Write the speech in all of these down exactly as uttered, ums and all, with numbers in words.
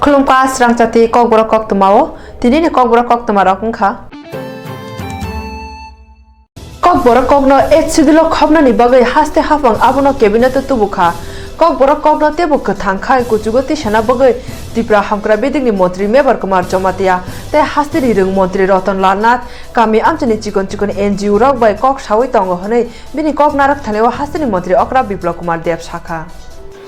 Khulumkha srangchati Kokborok koktwmao, tinini Kokborok koktwmarok wngkha. Kokborok kokno eighth schedule-o khopnani bagwi haste haphang abono cabinet-o tubukha. Kokborok kokno teibo kwthang khai kuchugo tisana bagwi Tripura Hamkrai Bidikni montri Mebar Kumar Jamatia tei hasteni rwng montri Ratan Lal Nath kami amchaini chikon chikon N G O rok bai kok sawi tongo hwnwi bini kok narwk thani o hasteni montri okra Biplab Kumar Deb sakha.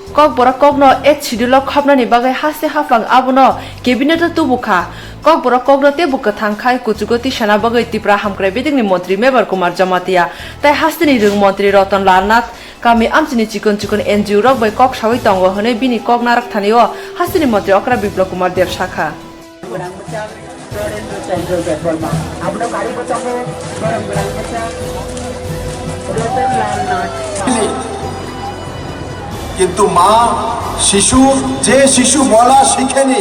Kokborok kokno eighth schedule-o khopnani bagwi haste haphang abono cabinet-o tubukha. Kokborok kokno teibo kwthang khai kuchugo tisana bagwi Tripura Hamkrai Bidikni montri Mebar Kumar Jamatia tei hasteni rwng montri Ratan Lal Nath kami amchaini chikon chikon N G O rok bai kok sawi tongo hwnwi bini kok narwk thani o hasteni montri okra Biplab Kumar Deb sakha. Borang bwchak Narendra Chandra Debbarma. Abono karwi bo tongo, borang borang bwchak Ratan Lal Nath. কিন্তু মা শিশু, যে শিশু বলা শিখেনি,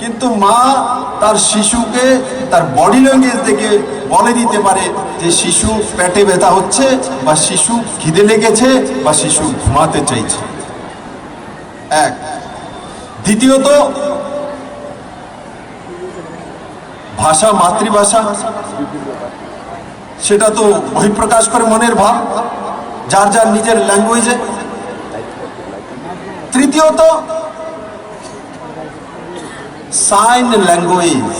কিন্তু মা তার শিশুকে তার বডি ল্যাঙ্গুয়েজ দেখে বলে দিতে পারে যে শিশু পেটে ব্যথা হচ্ছে বা শিশু খিদে লেগেছে বা শিশু ঘুমাতে চাইছে। এক। দ্বিতীয়ত, ভাষা, মাতৃভাষা, সেটা তো বহিঃপ্রকাশ করে মনের ভাব যার যার নিজের ল্যাঙ্গুয়েজে। তৃতীয়ত, সাইন ল্যাঙ্গুয়েজ,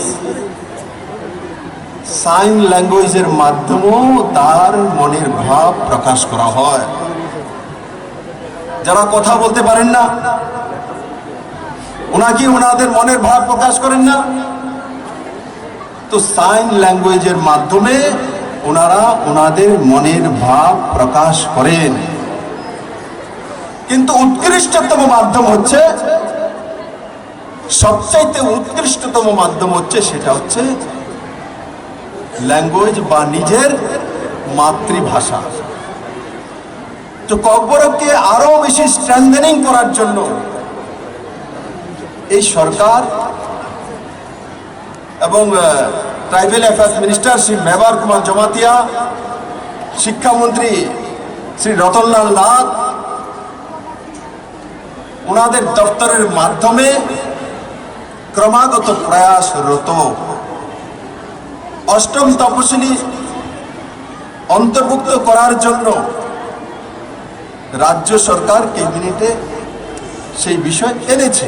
সাইন ল্যাঙ্গুয়েজের মাধ্যমেও তার মনের ভাব প্রকাশ করা হয়। যারা কথা বলতে পারেন না, ওনাকে ওনাদের মনের ভাব প্রকাশ করেন না, তো সাইন ল্যাঙ্গুয়েজের মাধ্যমে ওনারা ওনাদের মনের ভাব প্রকাশ করেন। কিন্তু উৎকৃষ্টতম মাধ্যম হচ্ছে, সবচাইতে উৎকৃষ্টতম মাধ্যম হচ্ছে, সেটা হচ্ছে ল্যাঙ্গুয়েজ বা নিজের মাতৃভাষা। তো ককবরককে আরো বেশি স্ট্রেংথেনিং করার জন্য এই সরকার এবং, আহ, ট্রাইবাল অ্যাফেয়ার্স মিনিস্টার শ্রী মেবার কুমার জমাতিয়া, শিক্ষামন্ত্রী শ্রী রতনলাল নাথ, ওনাদের দপ্তরের মাধ্যমে ক্রমাগত প্রয়াসরত। অষ্টম তপশিলি অন্তর্ভুক্ত করার জন্য রাজ্য সরকার ক্যাবিনেটে সেই বিষয় এনেছে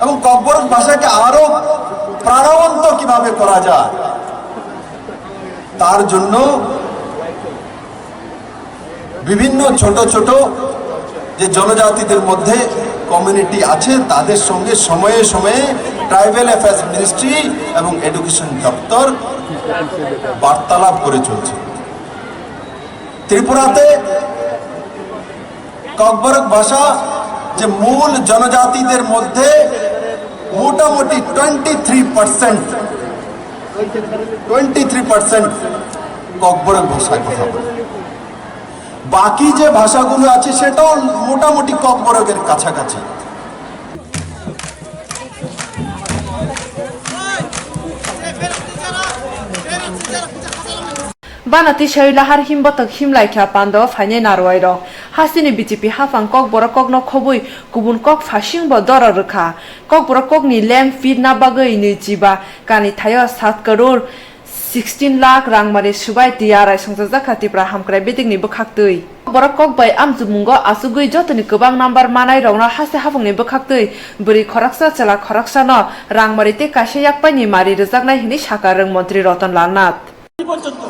এবং ককবরক ভাষাকে আরো প্রাণবন্ত কিভাবে করা যায়, তার জন্য বিভিন্ন ছোট ছোট যে জনজাতিদের মধ্যে কমিউনিটি আছে, তাদের সঙ্গে সময়ে সময়ে ট্রাইবাল অ্যাফেয়ার্স মিনিস্ট্রি এবং এডুকেশন দপ্তর বার্তালাপ করে চলছে। ত্রিপুরাতে ককবরক ভাষা যে মূল জনজাতিদের মধ্যে মোটামুটি twenty three percent, twenty three percent Kokborok ভাষায় কথা বলে। বাকি যে ভাষাগুলো আছে সেটাও মোটামুটি ককবরকের কাছাকাছি। Bana tisai lahar himbotok himlaikha pando phainai narwai rok. Hasteni B J P haphang kokborok kokno khobwi kubun kok phasingbo doro rwkha. Kokborok kokni leng pirna bagwi nwi chiba kani thaio sat karor sixteen lakh rangmari swbai tiya raisongchajakha Tripura Hamkrai Bidikni bwkhaktwi. Borok kok bai amchumungo achugwi jotoni kwbang number manai rokno haste haphangni bwkhaktwi bwrwi khoroksa chwla khoroksano rangmari tei kaisa yakpaini mari rwjaknai hwnwi sakha rwng montri Ratan Lal Nath. পর্যন্ত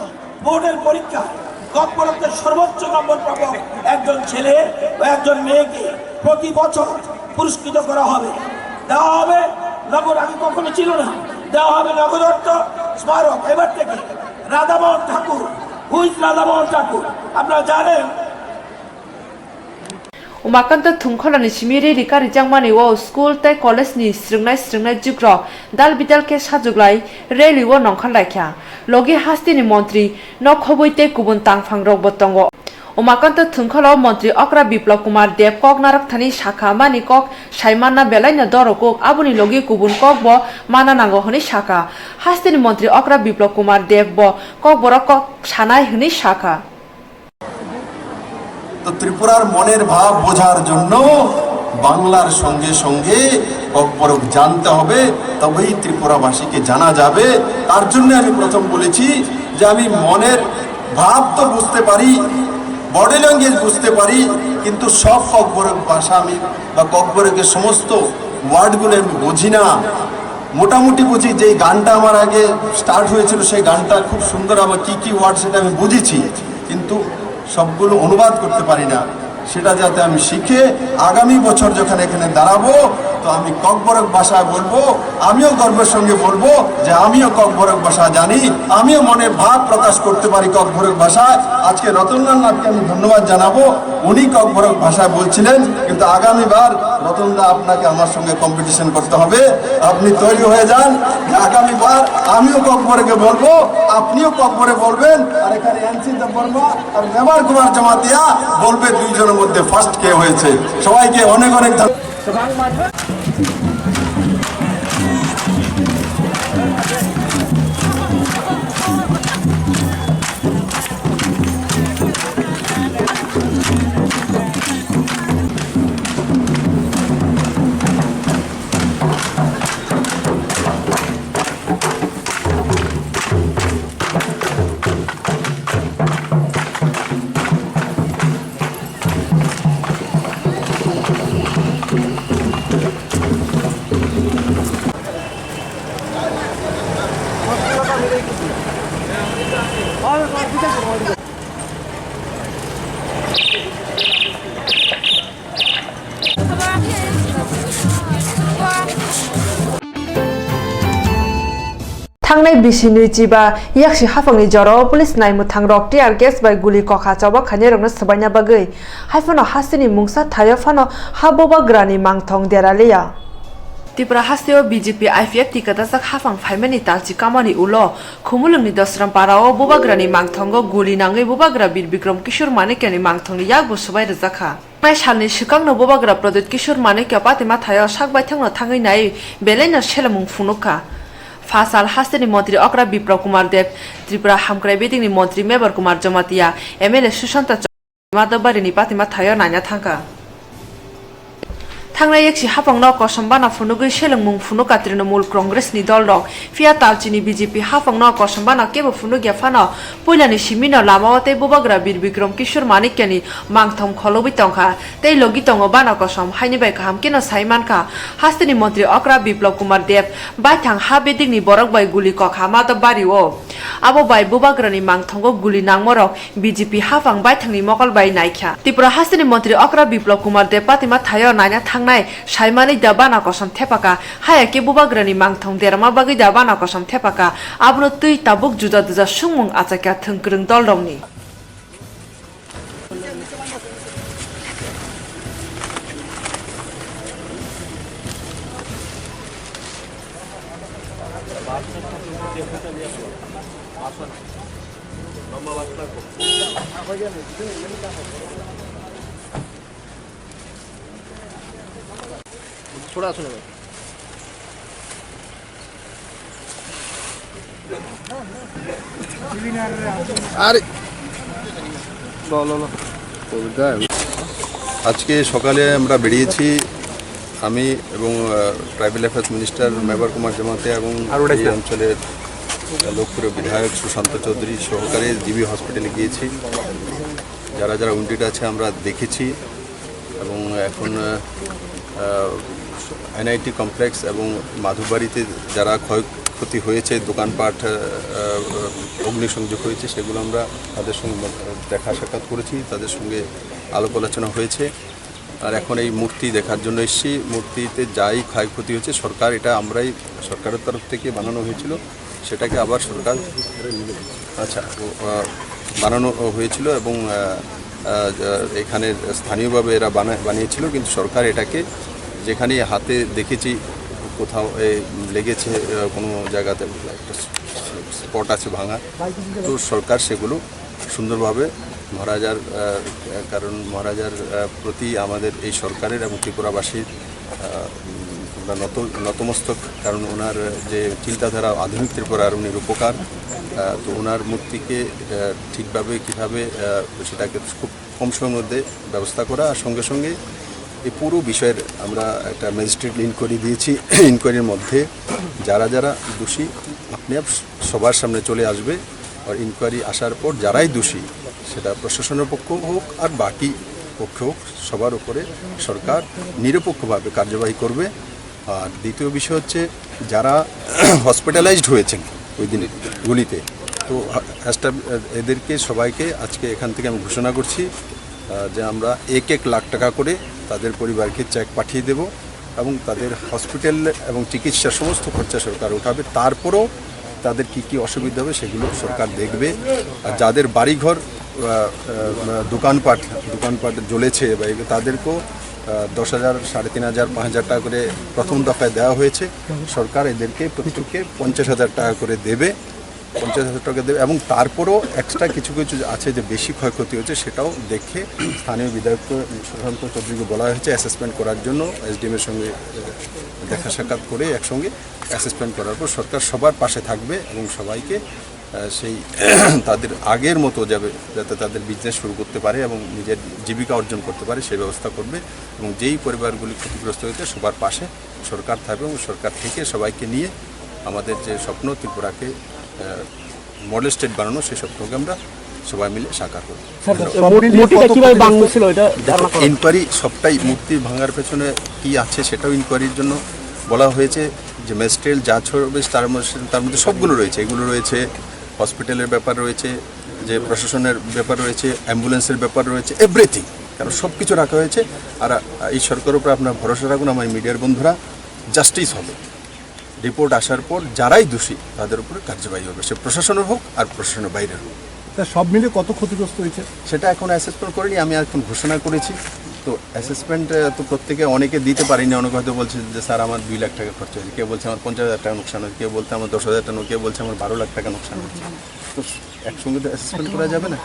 বোর্ডের পরীক্ষায় ককবরকদের সর্বোচ্চ নম্বর প্রাপক একজন ছেলে ও একজন মেয়েকে প্রতি বছর পুরস্কৃত করা হবে, দেওয়া হবে নগদ, আগে কখনো ছিল না, দেওয়া হবে নগদ অর্থ স্মারক। এবার থেকে রাধামোহন ঠাকুর, হুইজ রাধামোহন ঠাকুর, আপনারা জানেন। Umakanta Thungkholani simi rally karijakmani o school tei college ni srwngnai srwngnai jukrok dal bidal khe sajuklai rally o nongkhorlaikha. Logi hasteni montri no khobwi tei kubun tangphang rokbo tongo. Umakanta Thungkholo montri okra Biplab Kumar Deb kok narwkthani sakha mani kok saimanna belaino dorokuk, aboni logi kubun kokbo mana nango hwnwi sakha. Hasteni montri okra Biplab Kumar Deb bo kokborok kok sanai hwnwi sakha. তো ত্রিপুরার মনের ভাব বোঝার জন্য বাংলার সঙ্গে সঙ্গে ককবরক জানতে হবে, তবেই ত্রিপুরাবাসীকে জানা যাবে। তার জন্য আমি প্রথম বলেছি যে আমি মনের ভাব তো বুঝতে পারি, বডি ল্যাঙ্গুয়েজ বুঝতে পারি, কিন্তু সব ককবরক ভাষা আমি বা ককবরকের সমস্ত ওয়ার্ডগুলো আমি বুঝি না। মোটামুটি বুঝি। যে গানটা আমার আগে স্টার্ট হয়েছিল, সেই গানটা খুব সুন্দর, আমার কি কি ওয়ার্ড সেটা আমি বুঝেছি, কিন্তু সবগুলো অনুবাদ করতে পারি না। সেটা যাতে আমি শিখে আগামী বছর যখন এখানে দাঁড়াবো, তো আমি ককবরক ভাষায় বলবো, আমিও গর্বের সঙ্গে বলবো যে আমিও ককবরক ভাষা জানি, আমিও মনে ভাব প্রকাশ করতে পারি ককবরক ভাষায়। আজকে রতনলাল নাথকে আমি ধন্যবাদ জানাবো, উনি ককবরক ভাষায় বলছিলেন, কিন্তু আগামীবার রতনদা আপনাকে আমার সঙ্গে কম্পিটিশন করতে হবে। আপনি তৈরি হয়ে যান যে আগামীবার আমিও ককবরকে বলবো, আপনিও ককবরে বলবেন, আর এখানে এনসি দেববর্মা আর মেবার কুমার জমাতিয়া বলবে দুইজনের মধ্যে ফার্স্ট কে হয়েছে। সবাইকে অনেক অনেক ধন্যবাদ। Thangnai bisi nui chiba yaksi haphangni jorao police naimwthangrok tear gas bai guli kokha choba khainairokno swbaina bagwi. Haiphano hasteni mungsa thaio phano ha bubagrani mangthong deraliya. Tripura hasteo B J P I P F tikadajak haphang phaimani talchi kamani ulo Khumulwngni Dosram parao bubagrani mangthongo guli nangwi bubagra Bir Bikram Kishore Manikyani mangthongni yakbo swbai rwjakha. Nai salni swkangno bubagra Pradyut Kishore Manikya patima thaio sak baithangno thangwi nai belaino selamung phunukha. Pha sal hasteni montri okra Biplab Kumar Deb, Tripura hamkrai bedingni montri Mebar Kumar Jamatia, M L A Sushanta Madhabbarini patima thaio naina thangkha. Thangnai yaksi haphangno kosom bana phunugwi selengmung phunukha Trinamool Congressni dolrok. Phiya talchini B J P haphangno kosom bana kebo phunukya phano puilani simino lamao tei bubagra Bir Bikram Kishore Manikyani mangthong kholobwi tongkha tei logi tongo bana kosom, haini bai kaham kheno sai mankha. Hasteni montri okra Biplab Kumar Deb baithang ha bedingni borok bai guli kokha Madhabbario. Abo bai bubagrani mangthongo guli nangmorok B J P haphang baithangni mokol bai naikha. Tripura hasteni montri okra Biplab Kumar Deb patima thaio naina thangnai saimani da bana kosom thepaka, haya khe bubagrani mangthong derma bagwi da bana kosom thepaka, abono twi tabuk juda juda sungmung achakya thwngkwrwng dolrokni. थोड़ा सुनो भाई। আরে, লো, লো, লো। আজকে সকালে আমরা বেরিয়েছি, আমি এবং, আহ, ট্রাইবাল অ্যাফেয়ার্স মিনিস্টার মেবার কুমার জমাতিয়া এবং আরো এই ডাকবে। অঞ্চলের লোকপ্রিয় বিধায়ক সুশান্ত চৌধুরী সহকারে জিবি হসপিটালে গিয়েছি। যারা যারা উইন্ডেড আছে আমরা দেখেছি এবং এখন, আহ, আহ, এনআইটি কমপ্লেক্স এবং মাধববাড়িতে যারা ক্ষয়ক্ষতি হয়েছে, দোকানপাট, আহ, আহ, অগ্নিসংযোগ হয়েছে, সেগুলো আমরা তাদের সঙ্গে দেখা সাক্ষাৎ করেছি, তাদের সঙ্গে আলাপ আলোচনা হয়েছে। আর এখন এই মূর্তি দেখার জন্য এসেছি। মূর্তিতে যাই ক্ষয়ক্ষতি হয়েছে, সরকার, এটা আমরাই, সরকারের তরফ থেকে বানানো হয়েছিল, সেটাকে আবার সরকার, আচ্ছা, ও, আহ, বানানো হয়েছিল এবং, আহ, আহ, এখানে স্থানীয়ভাবে এরা বানা-, বানিয়েছিল, কিন্তু সরকার এটাকে, যেখানে হাতে দেখেছি কোথাও এই লেগেছে, আহ, কোনো জায়গাতে একটা স্পট আছে ভাঙা, তো সরকার সেগুলো সুন্দরভাবে মহারাজার, আহ, কারণ মহারাজার, আহ, প্রতি আমাদের এই সরকারের এবং ত্রিপুরাবাসীর, আহ, উম, আমরা নত-, নতমস্তক, কারণ ওনার যে চিন্তাধারা আধুনিক ত্রিপুরার উনি রূপকার, আহ, তো ওনার মূর্তিকে আহ, ঠিকভাবে কিভাবে আহ, সেটাকে খুব কম সময়ের মধ্যে ব্যবস্থা করা, আর সঙ্গে সঙ্গে এই পুরো বিষয়ের আমরা একটা ম্যাজিস্ট্রেট ইনকোয়ারি দিয়েছি। ইনকোয়ারির মধ্যে যারা যারা দোষী আপনি আপ সবার সামনে চলে আসবে। আর ইনকোয়ারি আসার পর যারাই দোষী, সেটা প্রশাসনের পক্ষ হোক আর বাকি পক্ষ হোক, সবার উপরে সরকার নিরপেক্ষভাবে কার্যবাহী করবে। আর দ্বিতীয় বিষয় হচ্ছে, যারা হসপিটালাইজড হয়েছেন ওই দিন গুলিতে, তো হা- হাসটা- এদেরকে সবাইকে আজকে এখান থেকে আমি ঘোষণা করছি আহ, যে আমরা এক এক লাখ টাকা করে তাদের পরিবারকে চেক পাঠিয়ে দেব এবং তাদের হসপিটাল এবং চিকিৎসার সমস্ত খরচা সরকার উঠাবে। তারপরেও তাদের কি কি অসুবিধা হবে সেগুলো সরকার দেখবে। আর যাদের বাড়িঘর, আহ, আহ, দোকানপাট, দোকানপাট জ্বলেছে বা এগুলো, তাদেরকেও আহ, দশ হাজার, সাড়ে তিন হাজার, পাঁচ হাজার টাকা করে প্রথম দফায় দেওয়া হয়েছে। সরকার এদেরকে প্রত্যেককে পঞ্চাশ হাজার টাকা করে দেবে। পঞ্চাশ হাজার টাকা দেবে এবং তারপরেও এক্সট্রা কিছু কিছু আছে যে বেশি ক্ষয়ক্ষতি হয়েছে, সেটাও দেখে স্থানীয় বিধায়ক সুশান্ত চৌধুরীকে বলা হয়েছে অ্যাসেসমেন্ট করার জন্য, এসডিএম এর সঙ্গে আহ, দেখা সাক্ষাৎ করে একসঙ্গে অ্যাসেসমেন্ট করার পর সরকার সবার পাশে থাকবে এবং সবাইকে আহ, সেই তাদের আগের মতো যাবে, যাতে তাদের বিজনেস শুরু করতে পারে এবং নিজের জীবিকা অর্জন করতে পারে, সেই ব্যবস্থা করবে। এবং যেই পরিবারগুলি ক্ষতিগ্রস্ত হয়েছে, সবার পাশে সরকার থাকবে এবং সরকার থেকে সবাইকে নিয়ে আমাদের যে স্বপ্ন, ত্রিপুরাকে মডেল স্টেট বানানো, সেই স্বপ্নকে আমরা সবাই মিলে সাকার করব। স্যার, মূর্তিটা কিভাবে ভাঙছিল, এটা ধারণা করা? ইনকোয়ারি সবটাই, মূর্তি ভাঙার পেছনে কি আছে সেটাও ইনকোয়ারির জন্য বলা হয়েছে। যে ম্যাজিস্ট্রেট যা ছড়বে তার মধ্যে, তার মধ্যে সবগুলো রয়েছে, এগুলো রয়েছে, হসপিটালের ব্যাপার রয়েছে, যে প্রশাসনের ব্যাপার রয়েছে, অ্যাম্বুলেন্সের ব্যাপার রয়েছে, এভরিথিং, কারণ সব কিছু রাখা হয়েছে। আর আহ, এই সরকারের উপরে আপনারা ভরসা রাখুন, আমার মিডিয়ার বন্ধুরা, জাস্টিস হবে। রিপোর্ট আসার পর যারাই দোষী, তাদের উপরে কার্যবাহী হবে, সে প্রশাসনের হোক আর প্রশাসনের বাইরের হোক। তা সব মিলে কত ক্ষতিগ্রস্ত হয়েছে? সেটা এখন অ্যাসেসমেন্ট করিনি, আমি এখন ঘোষণা করেছি। তো অ্যাসেসমেন্ট তো প্রত্যেকে, অনেকে দিতে পারিনি, অনেকে হয়তো বলছে যে স্যার, আমার দুই লাখ টাকা খরচ হয়েছে, কেউ বলছে আমার পঞ্চাশ হাজার টাকা নোকসান হয়েছে, কেউ বলছে আমার দশ হাজার টাকা, কেউ বলছে আমার বারো লাখ টাকা নোকসান হয়েছে। তো একসঙ্গে তো অ্যাসেসমেন্ট করা যাবে না।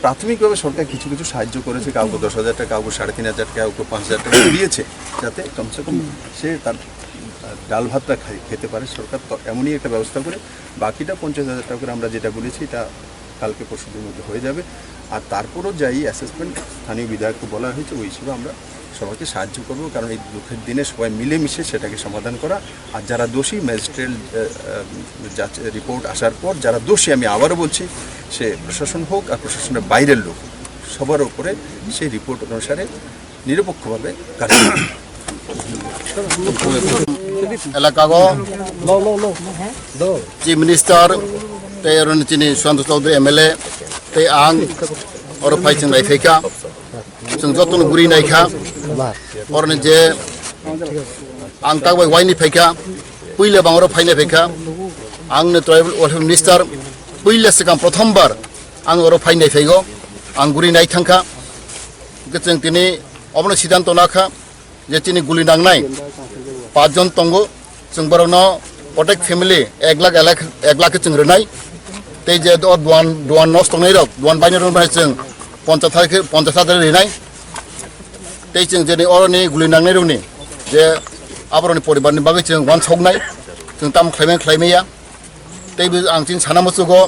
প্রাথমিকভাবে সরকার কিছু কিছু সাহায্য করেছে, কাউকে দশ হাজার টাকা, কাউকে সাড়ে তিন হাজার টাকা, কাউকে পাঁচ হাজার টাকা দিয়েছে, যাতে কমসে কম সে তার আহ, ডাল ভাতটা খাই, খেতে পারে। সরকার তো এমনই একটা ব্যবস্থা করে, বাকিটা পঞ্চাশ হাজার টাকা করে আমরা যেটা বলেছি, এটা কালকে পরশু দিনের মধ্যে হয়ে যাবে। আর তারপরও যাই অ্যাসেসমেন্ট স্থানীয় বিধায়ককে বলা হয়েছে, ওই হিসেবে আমরা সবাইকে সাহায্য করব, কারণ এই দুঃখের দিনে সবাই মিলেমিশে সেটাকে সমাধান করা। আর যারা দোষী, ম্যাজিস্ট্রেট রিপোর্ট আসার পর যারা দোষী, আমি আবারও বলছি, সে প্রশাসন হোক আর প্রশাসনের বাইরের লোক, সবার উপরে সেই রিপোর্ট অনুসারে নিরপেক্ষভাবে কার্যকর। Elakago Chief Minister tei oro ni chini Sushanta Chowdhury M L A tei ang oro phai chwng nai phaikha, chwng jotono guri naikha, oro ni je ang tak bai waini phaikha, puila bang oro phai nai phaikha, ang ni Tribal Welfare Minister puila swkang prothom bar ang oro phai nai phaigo, ang guri nai thangkha, hwnkhe chwng tini obono siddhanto nakha. Je chini guli nangnai pachjon tongo, chwng borokno protect family ek lakh, ek lakh, ek lakh khe chwng rwnai. Tei je o duan, duan nos tongnai rok, duan bainai rok bai chwng ponchash hajar khe, ponchash hajar rinai. Tei chwng jeni oroni guli nangnai rokni je aborokni poribarni bagwi chwng uansuknai, chwng tamo khlaimani khlaimaya. Teibo ang chini sana muchugo,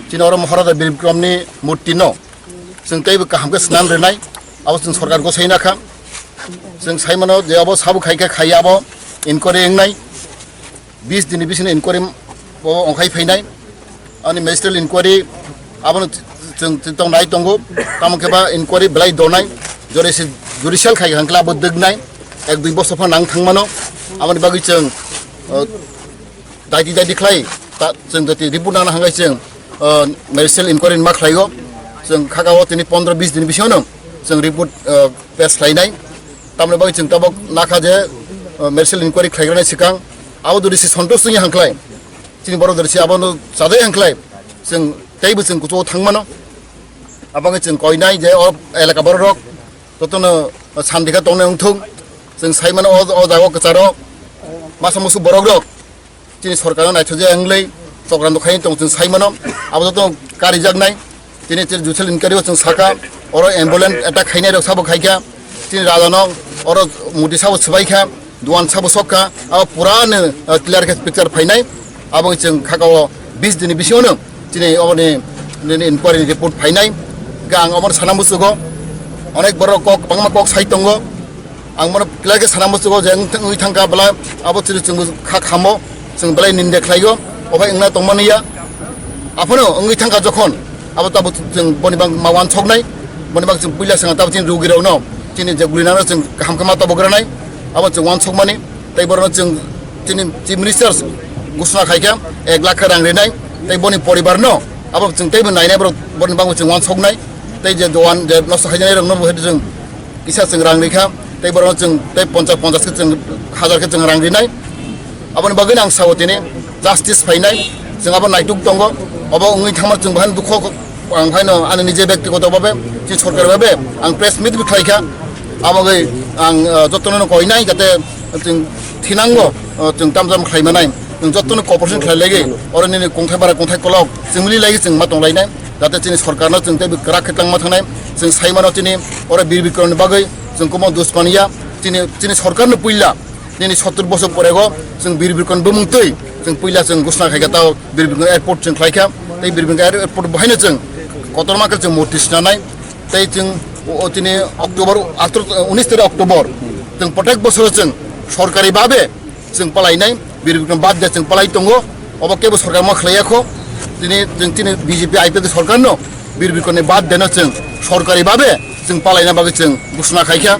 chini oro Maharaja Bir Bikramni murtino chwng teibo kaham khe swnam rwnai, abo chwng sorkar gosai nakha. Chwng saimano je abo sabo khai khe khai abo inquiry wngnai, bis dini bisino inquiry bo ongkhai phainai. Ani magistrate inquiry abono chwng chwng tong nai tongo, tamo khe ba inquiry belai donai, jori se judicial khai hangkla abo dwgnai, ek dui bosor phan nang thangmano, aboni bagwi chwng, uh, daidi daidi khlai ta chwng jati report nana hangai chwng, uh, medical inquiry ma khlaio. Chwng khaka o tini pondro bis din bisingo no chwng report, uh, pass khlainai. Tamni bagwi chwng tabok nakha je, uh, medical inquiry khlaigrani swkang abo duri si santosh tongya hangkhlai, chini borok duri si abono chajai hangkhlai, chwng teibo chwng kuchugo thangmano. Aboni chwng koinai je o elaka borok jotono sandika tongnai wngthung. Chwng saimano o, o jaga o kwcharo masa musu borok rok chini sorkar no naithokjak wnglai chokranto khaini tong chwng saimano. Abo joto karijaknai. Chini chini judicial inquiry o chwng saka, oro ambulance attack khainai rok sabo khaikha, chini raja no oro murti sabo swbaikha, duan sabo sokha, abo pura no, uh, clear khe picture phainai. Abo chwng khaka o bis dini bisingo no Chini oboni nini inquiry report phainai. Ga ang oboni sana musugo. Onek borok kok, bangma kok sai tongo. Ang bono clear khe sana musugo je wng, wngwi thangkha bwla abo chini chwng kha khamo, chwng belai ninde khlaio. Obo wngna tongmani ya. Aphano wngwi thangkha jokhon, abo tabo chwng boni bang ma wansoknai. Boni bang chwng puila sanga tabo chini rugirokno, chini je gulinano chwng kaham khe ma tobogranai. Abo chwng wansokmani. Tei borokno chwng chini Chief Minister gusna khaikha ek lakh khe rang rinai, tei boni poribarno abo chwng teibo nainai, borok boni bagwi chwng wansoknai, tei je dogan je nosto khaijaknairokno bo hai chwng kisa chwng rang rikha, tei borokno chwng tei ponchas, ponchas khe chwng, hajar khe chwng rang rinai. Aboni bagwino ang sao tini justice phainai, chwng abo naituk tongo, obo wngwi thangma chwng bahai dukho. Ang phaino ani nije byaktigoto bhabe, chini sorkar bhabe, ang press meet bo khlaikha. Abo bai ang, ah, jotono koinai jate chwng thinango, ah, chwng tamjam khlaimanai. Chwng jotono cooperation khlailaiwi, oro nini kongthai bara kongthai kolok chwng mililaiwi chwng ma tonglainai. Jate chini sorkarno chwng tei kwrak khe tangma thangnai. Chwng saimano chini oro Bir Bikromni bagwi chwng kwbangma duspaniya. Chini, chini sorkarno puila nini sottur bosor porego chwng Bir Bikrom bumung twi chwng puila chwng gusna khaikha, tao Bir Bikrom airport chwng khlaikha. Tei Bir Bikrom airport bahaino chwng kotorma khe chwng murti swnamnai. Tei chwng o, o chini October, atharo, unis tarik October chwng protek bosoro chwng sorkari babe chwng palainai, Bir Bikrom bad de chwng palai tongo. Obo kebo sorkar ma khlaiya kho. Tini chwng chini B J P I P F sorkarno Bir Bikromni bad deno chwng sorkari babe chwng palaina bagwi chwng gusna khaikha.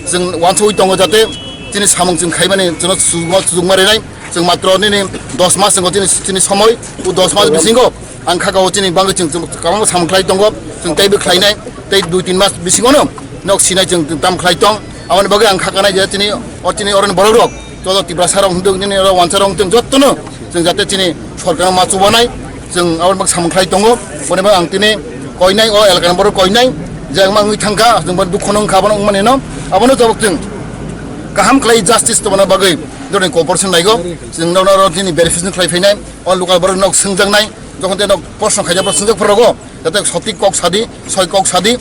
Chwng wansugwi tongo jate chini samung chwng khaimani chwngno sujuk ma, sujuk ma rinai. Chwng matro nini dos mas chwng chini, chini somoi, o dos mas bisingo ang kha kao chini bagwi chwng, chwng kwbangma samung khlai tongo. Chwng teibo khlainai, tei dui tin mas bisingono nok sinai chwng tam khlai tong. Aboni bagwi ang kha kanai je chini, o chini oroni borok rok, joto Tiprasa rok hwnduk nini oro wansa rok hwnduk jottono chwng jate chini sorkar ma chubanai, chwng aboni bagwi samung khlai tongo. Boni bagwi ang tini koinai, o elakani borok koinai, je wngma wngwi thangkha, chwng bo dukhono wngkha, abono wngmani no, abono jabok chwng kaham khlai justice tongna bagwi jotoni cooperation naigo. Chwng nono oro tini verification khlai phainai, o local borok nok swngjaknai, jokhon tei nok proshno khaijak, borok swngjak phorogo, jate sotik kok sadi, soi kok sadi,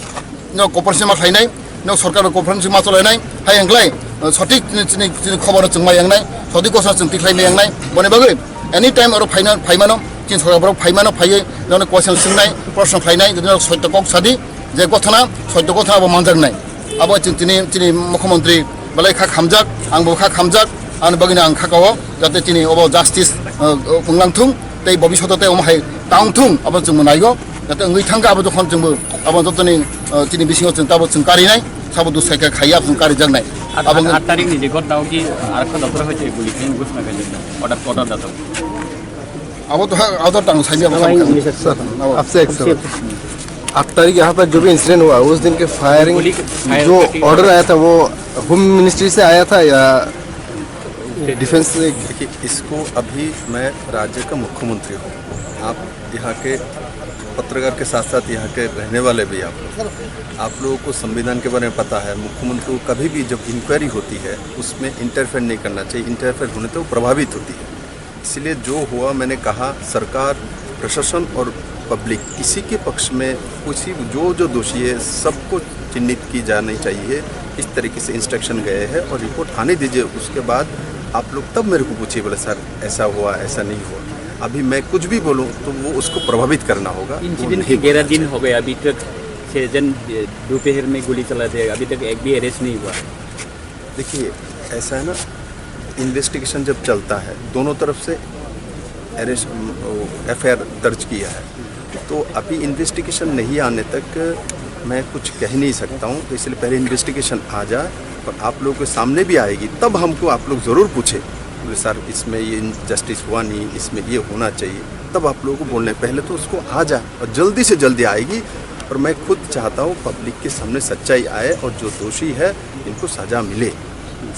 no cooperation ma khlainai, no sorkar cooperation ma chalainai, hai wngkhlai, uh, sotik chini, chini, chini khobor chwng ma yangnai, sotik kosa chwng tikhlai ma yangnai, boni bagwi anytime oro phaina, phaimano, chini sorkar borok phaimano, phaiwi nono question swngnai, proshno khlainai, no soito kok sadi, je gothana, soito gothana abo manjaknai. Abo chwng chini, chini mukhyamantri belai kha khamjak, angbo kha khamjak, ani bagwino ang kha kao, jate chini obo justice, uh, uh, wnglang thung, tei bobishoto tei omo hai tang thung, abo chwngbo naigo. Jate wngwi thangkha abo jokhon chwngbo abo jotoni, uh, chini bisingo chwng tabo chwng karinai, sabo dusai kha khaiya chwng karijaknai. Abo wng- আট তারিখ নিজে ঘটনা কি আর একটা দপ্তর হয়েছে গুলি খেয়ে ঘোষণা করেছে order order data. Abo to ha, abo to tang saimya abo. Sir, abo. आपसे एक सवाल। आठ तारीख यहाँ पर जो भी इंसिडेंट हुआ, उस दिन के फायरिंग, गोली, फायर जो कटिंग ऑर्डर आया था, वो होम मिनिस्ट्री से आया था या डिफेंस से? देखिए, इसको अभी मैं राज्य का मुख्यमंत्री हूँ, आप यहाँ के पत्रकार के साथ साथ यहाँ के रहने वाले भी आप लोग, आप लोगों को संविधान के बारे में पता है। मुख्यमंत्री को कभी भी जब इंक्वायरी होती है, उसमें इंटरफेयर नहीं करना चाहिए, इंटरफेयर होने तो प्रभावित होती है। इसलिए जो हुआ, मैंने कहा, सरकार, प्रशासन और पब्लिक किसी के पक्ष में, किसी जो जो दोषी है, सबको चिन्हित की जानी चाहिए। इस तरीके से इंस्ट्रक्शन गए हैं और रिपोर्ट आने दीजिए, उसके बाद आप लोग तब मेरे को पूछिए, बोले, "सर, ऐसा हुआ, ऐसा नहीं हुआ।" अभी मैं कुछ भी बोलूँ तो वो उसको प्रभावित करना होगा, वो इंसिडेंट नहीं के ग्यारह बोलना दिन चाहिए। हो गए, अभी तक छः जन, ए, दोपहर में गोली चला दिया, अभी तक एक भी अरेस्ट नहीं हुआ। देखिए, ऐसा है ना, इन्वेस्टिगेशन जब चलता है, दोनों तरफ से अरेस्ट, वो एफआईआर दर्ज किया है, तो अभी इन्वेस्टिगेशन नहीं आने तक मैं कुछ कह नहीं सकता हूँ। तो इसलिए पहले इन्वेस्टिगेशन आ जाए और आप लोगों के सामने भी आएगी, तब हमको आप लोग ज़रूर पूछे, बोले, "सर, इसमें ये इनजस्टिस हुआ नहीं, इसमें ये होना चाहिए।" तब आप लोगों को बोलने, पहले तो उसको आ जाए और जल्दी से जल्दी आएगी। और मैं खुद चाहता हूँ पब्लिक के सामने सच्चाई आए और जो दोषी है, इनको सजा मिले।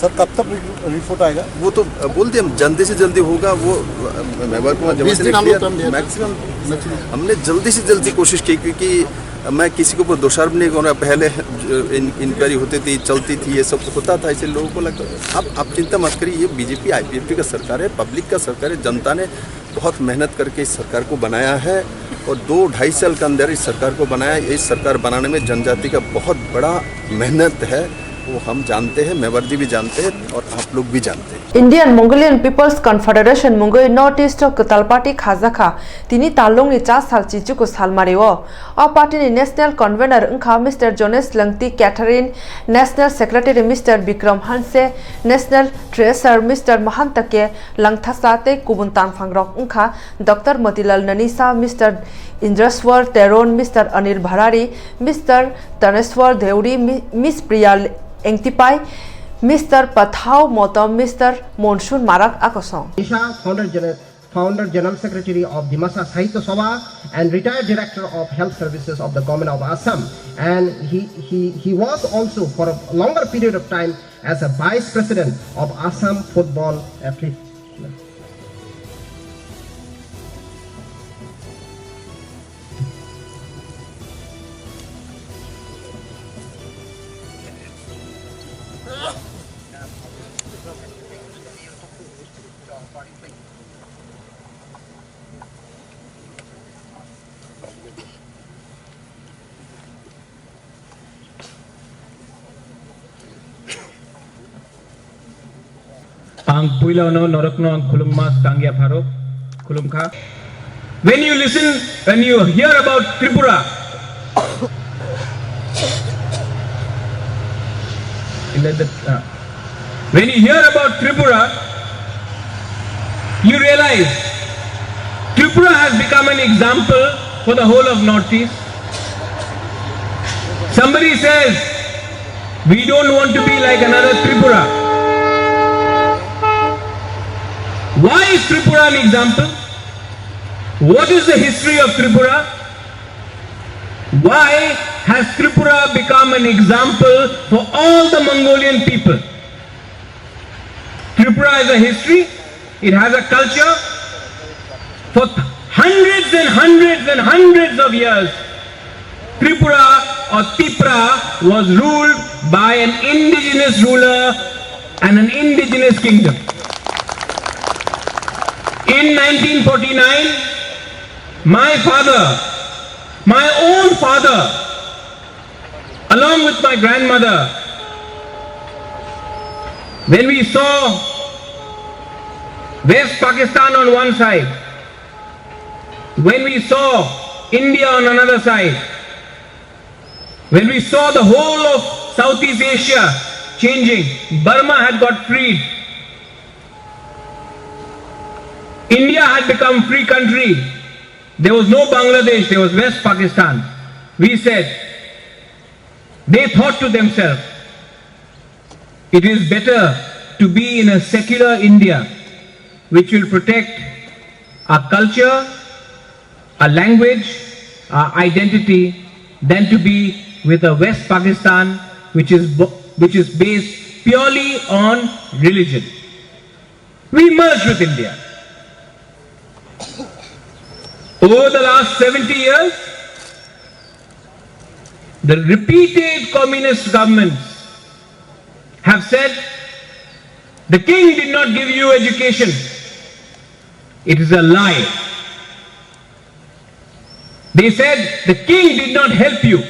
सर, कब तक रिपोर्ट आएगा? वो तो, अ, बोल दिया, जल्दी से जल्दी होगा। वो, अ, मेवार कुमार जब बीस दिन हम लोग टाइम दिया था। मैक्सिमम हमने जल्दी से जल्दी कोशिश की, क्योंकि मैं किसी के ऊपर दोषारोप नहीं कर रहा। पहले जो इन-, इंक्वायरी होती थी, चलती थी, ये सब होता था, इसलिए लोगों को लगता था। अब आप चिंता मत करिए, ये बीजेपी आईपीएफटी का सरकार है, पब्लिक का सरकार है, जनता ने बहुत मेहनत करके इस सरकार को बनाया है और दो ढाई साल के अंदर इस सरकार को बनाया। इस सरकार बनाने में जनजाति का बहुत बड़ा मेहनत है। वो हम जानते हैं, मेवाड़ जी भी जानते हैं और आप लोग भी जानते हैं। Indian Mongolian People's Confederation mungwi North East o kwtal party khajakha, tini talungni cha sal chichuku salmario. O party ni national convener wngkha Mister Jones Langti Catherine, national secretary Mister Bikram Hanse, national treasurer Mister Mahanta K Langthasa tei kubun tangphangrok wngkha Doctor Motilal Nanisa, Mister Indraswar Teron, Mister Anil Bharari, Mister Taneswar Deuri, Mi-, Miss Priya Engtipai, Mister Pathau Motom, Mister Monsoon Marak akosong. Isha, founder gener-, founder general secretary of Dimasa Sahitya Sabha and retired director of health services of the government of Assam, and he, he, he was also for a longer period of time as a vice president of Assam Football Athletes. Ang puilano norokno ang khulumma tangya pharo, khulumkha. When you listen, when you hear about Tripura, in the, uh, when you hear about Tripura, you realize Tripura has become an example for the whole of Northeast. Somebody says, "We don't want to be like another Tripura." Why is Tripura an example? What is the history of Tripura? Why has Tripura become an example for all the Mongolian people? Tripura has a history, it has a culture. For th-, hundreds and hundreds and hundreds of years, Tripura or Tipra was ruled by an indigenous ruler and an indigenous kingdom. In nineteen forty-nine, my father, my own father, along with my grandmother, when we saw West Pakistan on one side, when we saw India on another side, when we saw the whole of Southeast Asia changing, Burma had got freed, India had become free country, there was no Bangladesh, there was West Pakistan. We said, they thought to themselves, "It is better to be in a secular India which will protect our culture, our language, our identity, than to be with a West Pakistan which is bo-, which is based purely on religion." We merged with India. Over the last seventy years, the repeated communist governments have said, "The king did not give you education." It is a lie. They said, "The king did not help you."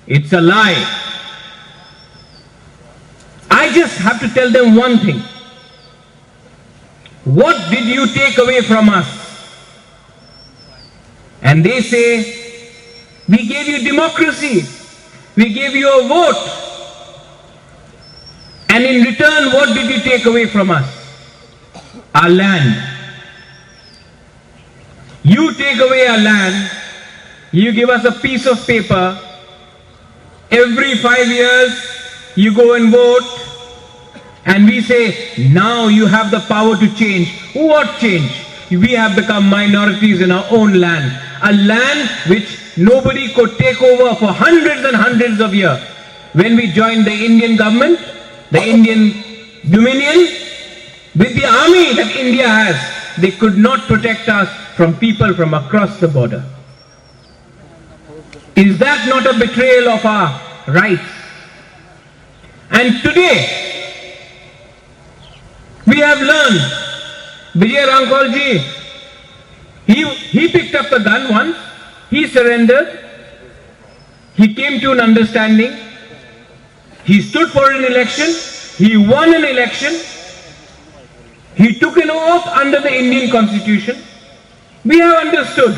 It's a lie. I just have to tell them one thing. What did you take away from us? And they say, "We gave you democracy. We gave you a vote. And in return, what did you take away from us? Our land." You take away our land, you give us a piece of paper, every five years you go and vote, and we say, "Now you have the power to change." What change? We have become minorities in our own land, a land which nobody could take over for hundreds and hundreds of years. When we joined the Indian government, the Indian Dominion, with the army that India has, they could not protect us from people from across the border. Is that not a betrayal of our rights? And today, we have learned Vijay Rangkhalji, he, he picked up the gun once, he surrendered, he came to an understanding. He stood for an election, he won an election, he took an oath under the Indian Constitution. We have understood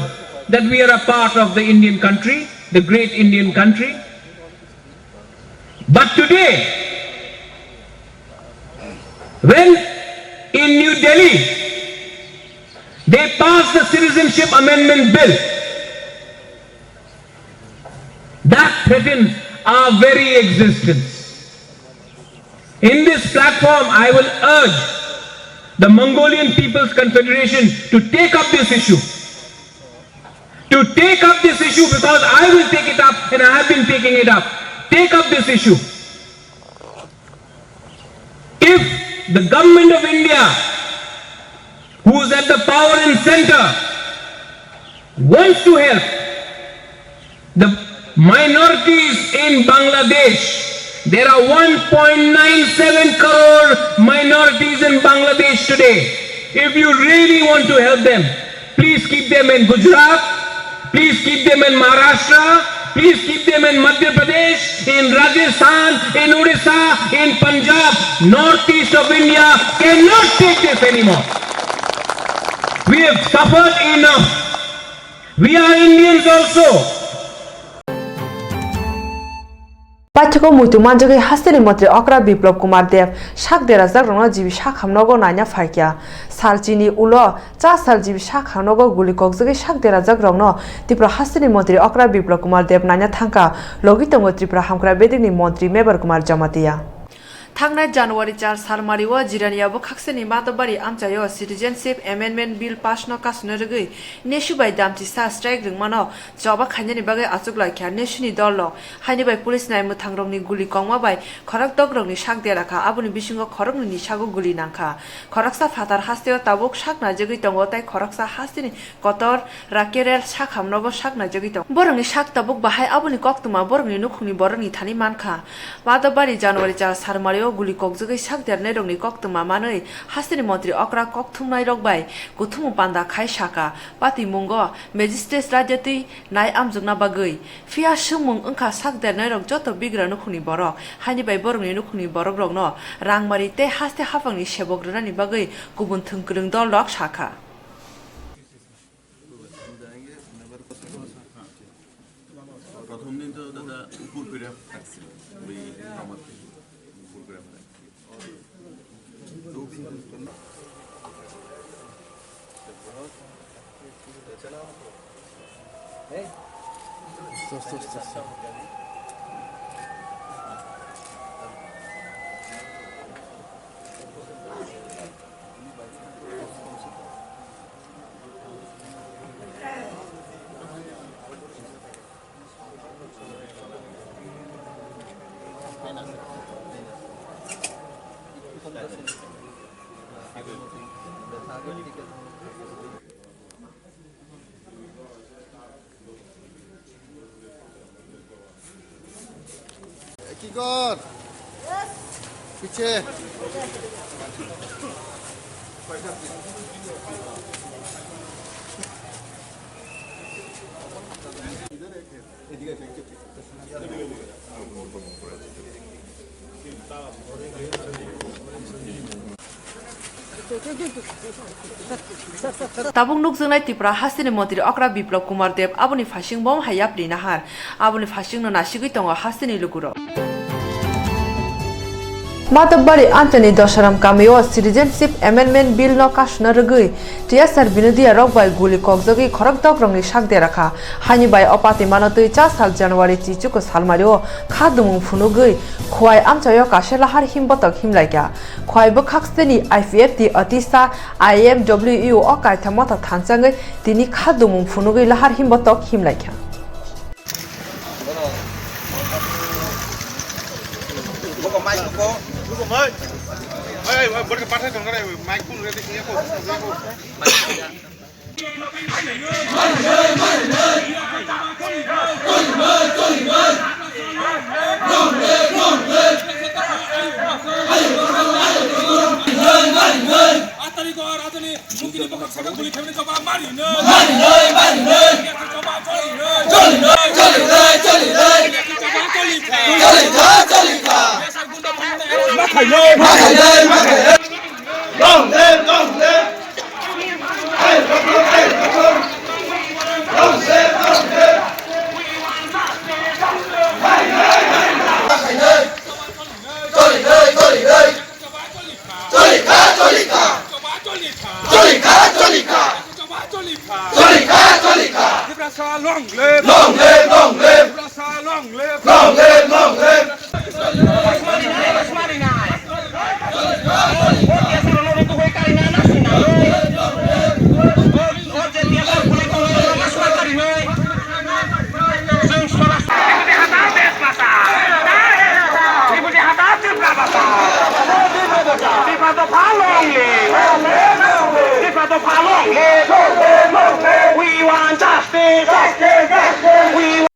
that we are a part of the Indian country, the great Indian country. But today, when in New Delhi, they passed the Citizenship Amendment Bill, that threatens our very existence. In this platform, I will urge the Mongolian People's Confederation to take up this issue. To take up this issue, because I will take it up and I have been taking it up. Take up this issue. If the government of India, who is at the power and center, wants to help the minorities in Bangladesh, there are one point nine seven crore minorities in Bangladesh today. If you really want to help them, please keep them in Gujarat, please keep them in Maharashtra, please keep them in Madhya Pradesh, in Rajasthan, in Odisha, in Punjab. Northeast of India cannot take this anymore. We have suffered enough. We are Indians also. Paithakgo muitu manjagwi hasteni montri okra Biplab Kumar Deb sak derajakrokno G B sak hamnogo naina phaikha. Sal chini ulo cha sal G B sak hamnogo guli kokjagwi sak derajakrokno Tripura hasteni montri okra Biplab Kumar Deb naina thangkha, logi tongo Tripura hamkrai bedekni montri Mebar Kumar Jamatia. Thangnai January char salmario Jirania bwkhakseni Madhobari amchaio Citizenship Amendment Bill pass no kasuna rwgwi nesu bai damchisa strike rwngmano choba khainani bagwi achuklaikha nesuni dolrok. Haini bai police nai mwthangrokni guli kongma bai khorokdokrokni sak derakha, aboni bisingo khoroknwini sago guli nangkha. Khoroksa phatar hasteo tabuk sak naijagwi tongo tei khoroksa hasteni kotor Rakerel sakhamnogo sak naijagwi tongo. Borokni sak tabuk bahai aboni koktwma borokni nukhungni borokni thani mankha. Madhobari January char salmario guli kokjagwi sak dernairokni koktwma manwi hasteni montri okra kokthumnairok bai kuthumung panda khai sakha, patimungo magistrate raida twi nai amjokna bagwi. Phiya swngmung wngkha sak dernairok joto bigra nukhungni borok, haini bai borokni nukhungni borokrokno rangmari tei haste haphangni sebok rwnani bagwi kubun thwng kwrwng dolrok sakha. প্রথম দিন তো দাদা উপর করে রাখছিল, ওই আমার উপর করে রাখছিল। কি কর? পিছে। Tabuk nukjaknai Tripura hasteni montri okra Biplab Kumar Deb aboni phaising bom hai yapri nahar. Aboni phaisingno nasigwi tongo hasteni lugurok. Matapbari Anthony Dosaram kamio Citizenship Amendment Bill no kasuna rwgwi T S R binodia rok bai guli kokjagwi khorokdok rokni sak dera kha. Haini bai o patimano twi cha sal January chichuku salmario kha dumung phunugwi Khwai amchaio kaisa lahar himbotok himlaikha. Khwai bwkhak seni I P F T Atisa I M W U o kaitha motha thanchangwi tini kha dumung phunugwi lahar himbotok himlaikha. Atari ko rajani mukini bokak saka guli khamni choba mari na. Mari nai, mari nai. Choba choli nai. Choli nai, choli nai, choli nai. Choba choli kha. Choli kha, choli kha. Long live, long live. Long live, long live. Choli khai, choli khai. Choli khai, choli khai. Choli khai, choli khai. Choli khai, choli khai. Tiprasa long live. Long live, long live. Tiprasa long live. Long live, long live. We want justice. We want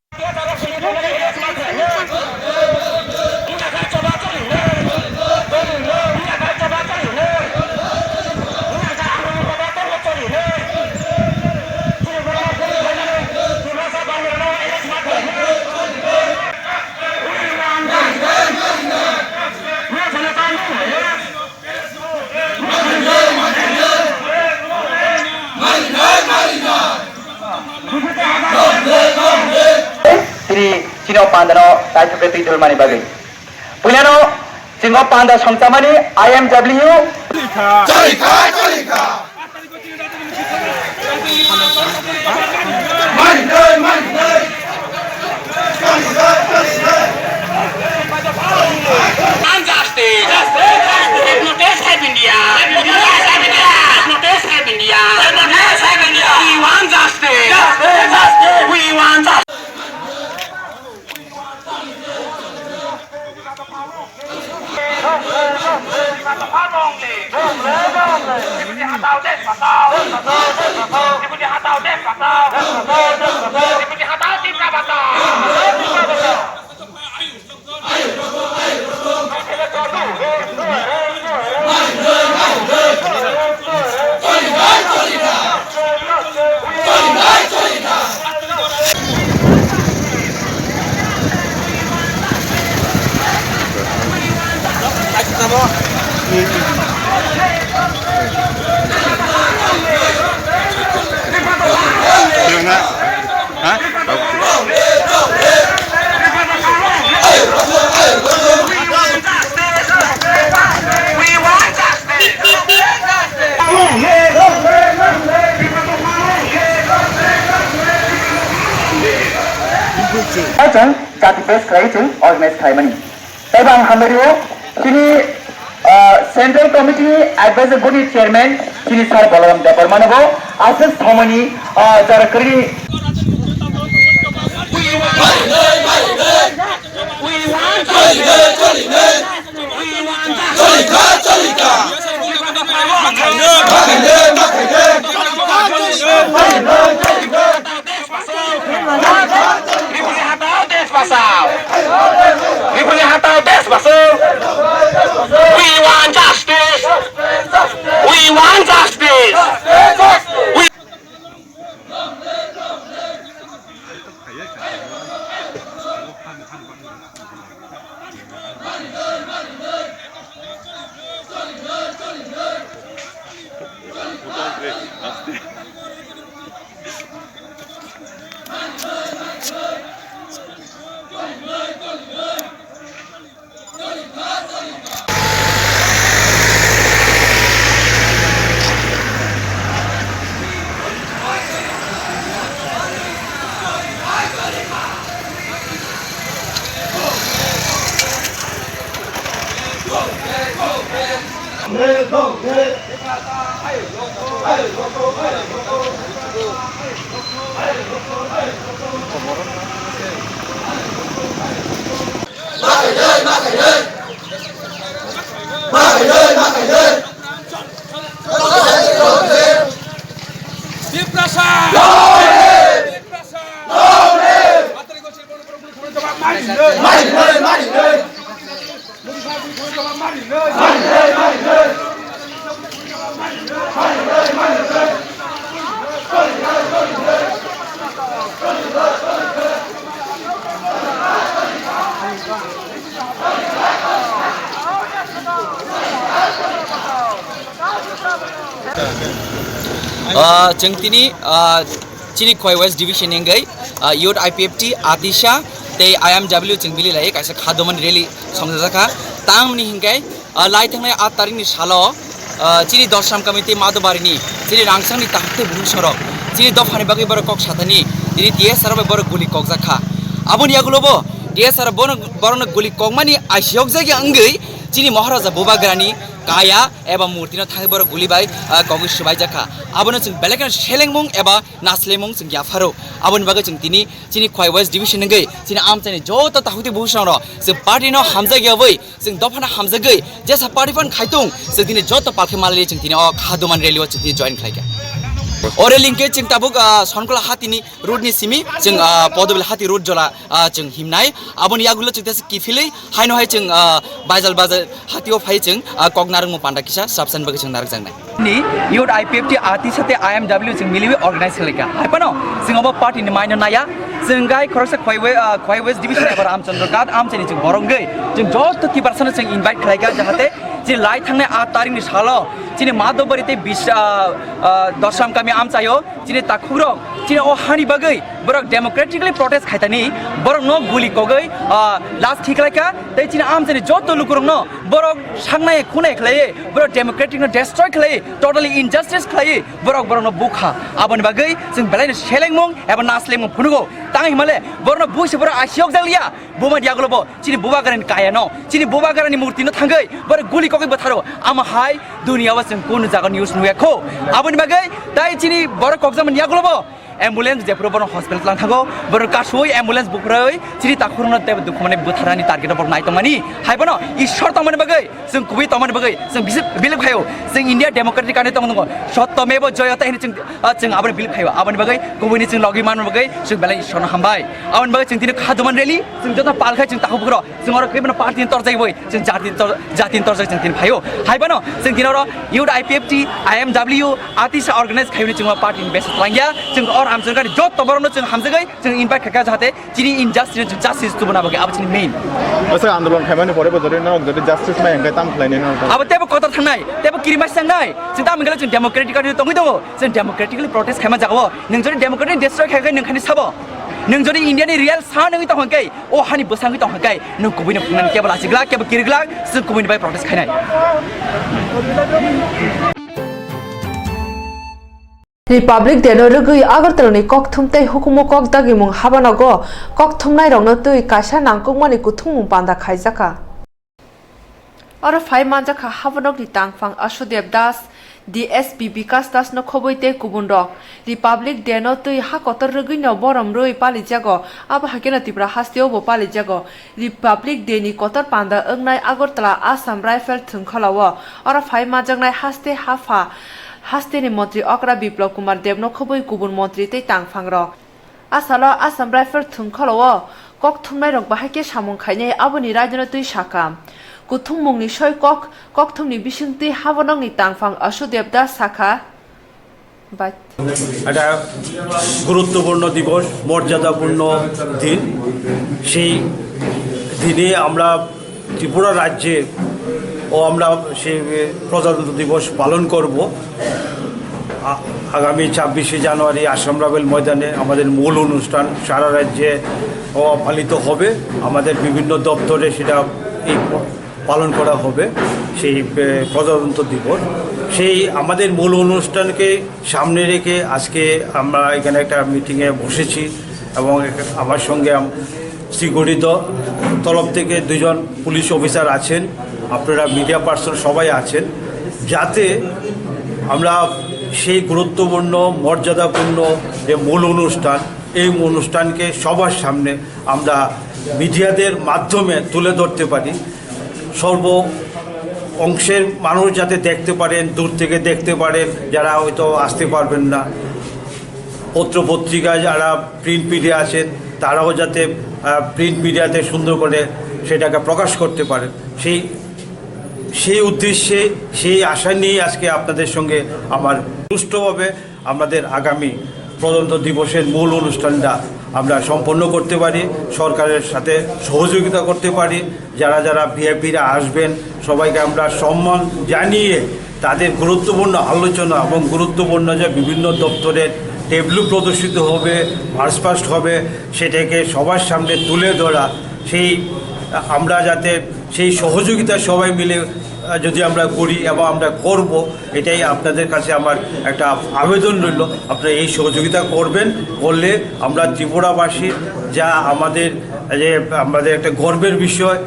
Tini chini o panda no taithok khe twi dul mani bagwi. Puila no chini o panda songchamani I M W. Choli kha, choli kha. Mani nai, mani nai. Mani nai, mani nai. Justice! Justice! Hypnotize India! Hypnotize India! Hypnotize India! Hypnotize India! We want justice! Justice! Justice! We want justice! Chwng jati press khlai chwng organize khlaimani. Tei bo ang hambai rio, chini, ah, Central Committee ni Advisory Board ni Chairman, chini Sir Balaram Debbarma no bo aswk somoi ni, ah, jora kwrwi ni. Refugee hatao, desh bachao. Refugee hatao, desh bachao. We want justice. We want justice. We Tiprasa! Tiprasa! Ah, chwng tini, ah, chini Khowai West Division ni wngwi, ah, Youth I P F T, Atisha tei I M W chwng bili lai kaisa kha domani rally songjajakha. Tamni hinkhe, ah, lai thangnai aat tarikni salo, ah, chini Dosram Committee Madhobari ni chini Rangchakni takhuk tei bukhuk sorok chini dophani bagwi borok kok satani tini T S R bai borok guli kokjakha. Aboni yagulobo T S R borok, borokno guli kokmani aisiyokjakya wngwi chini Maharaja Bubagrani kaya eba murtino thangwi borok guli bai, ah, kogwi swbaijakha. Abono chwng belai kheno selengmung eba naslemung chwng yapharo. Aboni bagwi chwng tini chini Khowai West Division wngwi chini amchaini joto takhuk tei bukhuk sorok chwng party no hamjak yawi chwng dophano hamjagwi jesa party phan khaitung chwng tini joto palkhe malwi chwng tini o kha domani rally o chwng tini join khlaikha. O rally hwnkhe chwng tabuk, ah, Sonkola hatini road ni simi chwng, ah, Podobil hati road jola, ah, chwng himnai. Aboni yagulo chwng tesa kiphilwi haino hai chwng, ah, Baijal Bazar hatio phai chwng, ah, kok narwkmung panda kisa sabsani bagwi chwng narwkjaknai. Ni Youth I P F T Atisha tei I M W chwng miliwi organize khlaikha. Hai phano chwng obo party ni maino naya. Chwng gai khoroksa Khowai We-, ah, Khowai West Division eba Ramchandra Ghat amchaini chwng borok wngwi chwng joto tiprasano chwng invite khlaikha jahate chini lai thangnai aat tarikni salo chini Madhobari tei Bis-, ah, ah, Dosram kami amchaio chini takhukrok chini o hani bagwi borok democratically protest khaitani borokno guli kogwi, ah, last khiklaikha tei chini amchaini joto lukurokno borok sangnai khunai khlaiwi borok democratic no destroy khlaiwi totally injustice khlaiwi borok borokno bukha. Aboni bagwi chwng belaino selengmung eba naslemung phunugo. Tang himale borokno buisi borok aisiyok jakliya. Buma diagulo bo chini Bubagrani kaya no, chini Bubagrani murti no thangwi borok guli kogwi bwtharo. Ama hai duniya o chwng kunu jaga news nuya kho. Aboni bagwi tai chini borok kokjakmani yagulo bo ambulance jephuru bono hospital tlang thago, borok kasui ambulance buphurui chini takhurno tei dukhumani bwtharani target o borok nai tongmani. Hai bono Ishwar tongmani bagwi, chwng kubui tongmani bagwi chwng bisi bilik phaio. Chwng India democratic country tong tongo. Sotto meva jayate hini chwng, ah, chwng aboni bilik phaio. Aboni bagwi kubuini chwng logi manmani bagwi chwng belai Ishwarno hambai. Aboni bagwi chwng tini kha domani rally, chwng joto pal khai chwng takhuk bukhro. Chwng oro khe bono party ni torjak bai, chwng jati ni tor-, jati ni torjak chwng tini phaio. Hai bono chwng tini oro Youth I P F T, I M W, Atisha organize khaiyoni chwng party ni besa twlangya. Chwng oro amchwng kani joto borokno chwng hamjagwi chwng invite khaikha jahate chini injustice ni justice tubuna bagwi abo chini main. Asa andolon khaimani pore bo jodi norok jodi justice mai hwnkhe tam khlainai norok? Abo tebo kotor thangnai, tebo kirima sangnai. Chwng tam hwnkhe chwng democratic country tongwi tongo. Chwng democratically protest khaima jagao. Nwng jodi democratic destroy khaikhe nwng khani sabo. Nwng jodi India ni real sa nangwi tong hwnkhe, o hani bwsangwi tong hwnkhe, nwng kubuino phungnani kebo lachiglak, kebo kiriglak, chwng kubuini bai protest khainai. Republic Day no rwgwi Agartala ni kokthum tei hukumu kok dagimung habanogo kokthumnairokno twi kaisa nangkukmani kuthumung panda khaijakha. Oro phai manjakha habonokni tangphang Asudev Das, D S P Bikas Das no khobwi tei kubunrok. Republic Day no twi ha kotor rwgwino borom rwui palijago, abo haikhe no Tripura hasteo bo palijago. Republic Day ni kotor panda wngnai Agartala Assam Rifle thwngkhwlao. Oro phai manjaknai haste hapha, hasteni montri okra Biplab Kumar Deb no khobwi kubun montri tei tangphangrok. A salo Assam Rifle thwngkhwlao kokthumnairok bahai khe samung khainai, aboni raidano twi sakha. Kuthumungni soi kok, kokthumni bisingtwi habonokni tangphang Asudev Das sakha, bai. একটা গুরুত্বপূর্ণ দিবস, মর্যাদাপূর্ণ দিন। সেই দিনে আমরা ত্রিপুরা রাজ্যে ও আমরা সেই প্রজাতন্ত্র দিবস পালন করব। আ-, আগামী ছাব্বিশে জানুয়ারি আসাম রাইফেল ময়দানে আমাদের মূল অনুষ্ঠান সারা রাজ্যে, ও, পালিত হবে। আমাদের বিভিন্ন দপ্তরে সেটা এই প-, পালন করা হবে সেই, এ, প্রজাতন্ত্র দিবস। সেই আমাদের মূল অনুষ্ঠানকে সামনে রেখে আজকে আমরা এখানে একটা মিটিংয়ে বসেছি এবং এখ-, আমার সঙ্গে আম-, সিকিউরিটি দ-, তরফ থেকে দুজন পুলিশ অফিসার আছেন, আপনারা মিডিয়া পার্সন সবাই আছেন, যাতে আমরা সেই গুরুত্বপূর্ণ, মর্যাদাপূর্ণ যে মূল অনুষ্ঠান, এই অনুষ্ঠানকে সবার সামনে আমরা মিডিয়াদের মাধ্যমে তুলে ধরতে পারি। সর্ব অংশের মানুষ যাতে দেখতে পারেন, দূর থেকে দেখতে পারেন, যারা হয়তো আসতে পারবেন না। পত্র পত্রিকায় যারা প্রিন্ট মিডিয়া আছেন, তারাও যাতে, আহ, প্রিন্ট মিডিয়াতে সুন্দর করে সেটাকে প্রকাশ করতে পারেন। সেই, সেই উদ্দেশ্যে, সেই আশা নিয়েই আজকে আপনাদের সঙ্গে আমার সুষ্ঠুভাবে আমাদের আগামী প্রজাতন্ত্র দিবসের মূল অনুষ্ঠানটা আমরা সম্পন্ন করতে পারি, সরকারের সাথে সহযোগিতা করতে পারি। যারা যারা ভিআইপিরা আসবেন, সবাইকে আমরা সম্মান জানিয়ে তাদের গুরুত্বপূর্ণ আলোচনা এবং গুরুত্বপূর্ণ যে বিভিন্ন দপ্তরের ট্যাবলো প্রদর্শিত হবে, মার্চ পাস্ট হবে, সেটাকে সবার সামনে তুলে ধরা। সেই আমরা যাতে সেই সহযোগিতা সবাই মিলে, আহ, যদি আমরা করি এবং আমরা করব, এটাই আপনাদের কাছে আমার একটা আবেদন রইল। আপনারা এই সহযোগিতা করবেন, করলে আমরা ত্রিপুরাবাসী যা আমাদের, যে আমাদের একটা গর্বের বিষয়,